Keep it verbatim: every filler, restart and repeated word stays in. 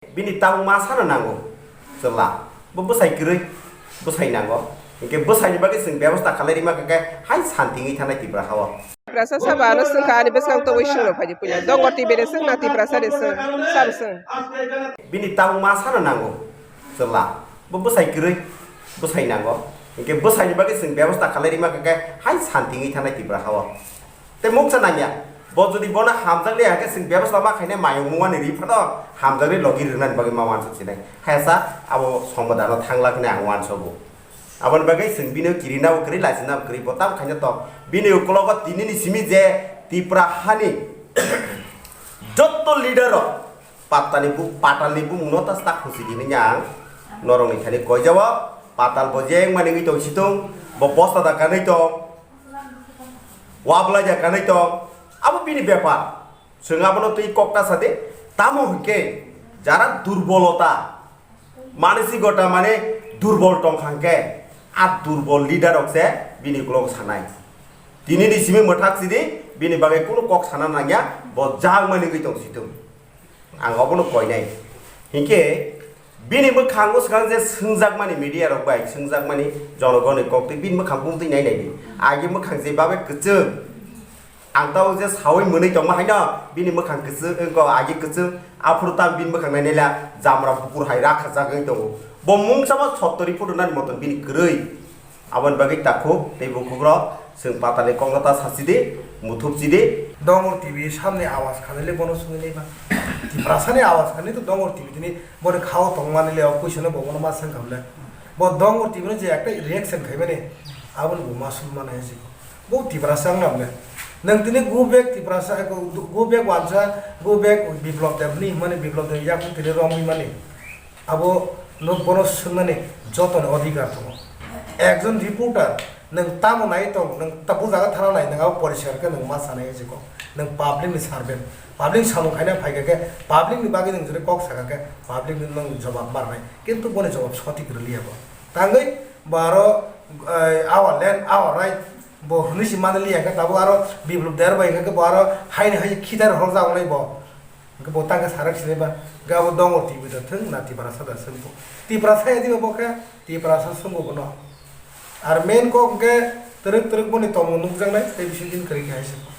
Bini tabuk ma sano nango chwla. Bo bwsai kwrwi, bwsai nango. Hinkhe bwsaini bagwi chwng bebosta khalai rima khe hai santi wngwi thanai Tipra hao. Tiprasa saba ano swngkha ani bwskang tobwi swngno phaidi puila. Dongo T V de swng na Tiprasa de swng, sabo swng. Bini tabuk ma sano nango chwla. Bo bwsai kwrwi, bwsai nango. Hinkhe bwsaini bagwi chwng bebosta khalai rima khe hai santi wngwi thanai Tipra hao. Tei mungsa nangya. Bo jodi bono hamjakle hakhe chwng bebosta ma khainai mayung mungmani ri phano hamjakle logi rwnani bagwi ma uansuk sinai. Hayasa abo sombodano thangla hwnwi ang uansogo. Aboni bagwi chwng bini kirinabo kwrwi, laisinabo kwrwi, bo tamo khaina tok. Bini ukologo tinini simi je Tipra hani jotto leader rok patani bu-, patalni bumungno ta sak husi di hwnwi ang norokni thani koijao. Patal bo jeng mani wngwi tong situng, bo bosta da kanwi tong. Wabla ja kanai tong, abo bini bepar. Chwng abono twi kok ta sadi, tamo hwnkhe jara durbolota, mansi gota mane durbol tong kha hwnkhe, a durbol leader rok se bini ukulok sanai. Tini ni simi mwthak sidi, bini bagwi kunu kok sana nangya, bo jang mani wngwi tong situng. Ang obono koinai. Hinkhe bini bwkhango swkang je swngjakmani media rok bai swngjakmani jonogoni kok twi bini bwkhang bumtwi nai nai di. Agi bwkhang je babe kwchwng. Ang tao je sawi mwnwi tongma haino bini bwkhang kwchwng wngko agi kwchwng aphuru tam bini bwkhang nai nai la jamra bukur hai rakha jagwi tongo. Bo mungsamo sottori photo nani moton bini kwrwi. Aboni bagwi takhuk tei bukhukrok chwng patalni kokno ta sachidi, muthupchidi. Dongor T V samni awas khanile bono swngwi naiba. Tiprasani awas khani to Dongor T V tini boni khao tongmani le o puisano bo bono ma swngkha bole. Bo Dongor T V no je ekta reaction khaimani aboni bo ma summa nai jiko. Bo Tiprasa wngna bole. Nwng tini go back Tiprasa, go back wansa, go back Biplop Deb ni hwnmani Biplop Deb yakung tini romwi mani. Abo no bono swngnani jotoni odhikar tongo. Ekjon reporter nwng tamo nai tong, nwng ta-, bo jaga thana nai, nwng abo poriskar khe nwng ma sanai se kok. Nwng public ni servant, public samung khaina phai kha khe, public ni bagwi nwng jodi kok saka khe, public ni nwng jobab marnai. Kintu boni jobab sotik rwliya bo. Tangwi bo aro, eh, our land, our right, bo hwnwi se manliya khe, tabuk aro Biplop Deb bai khe bo aro haini hai khitar hor jagonai bo. Hwnkhe bo tangkhe sarak sinai ba, hwnkhe abo Dongor T V da thwng na Tiprasa da thwng bo. Tiprasa ya diba bo khe, Tiprasa swngo bono. Ar main kok hwnkhe twrwk twrwk boni tongmung nukjaknai, tei bising din kwrwi khe hai se.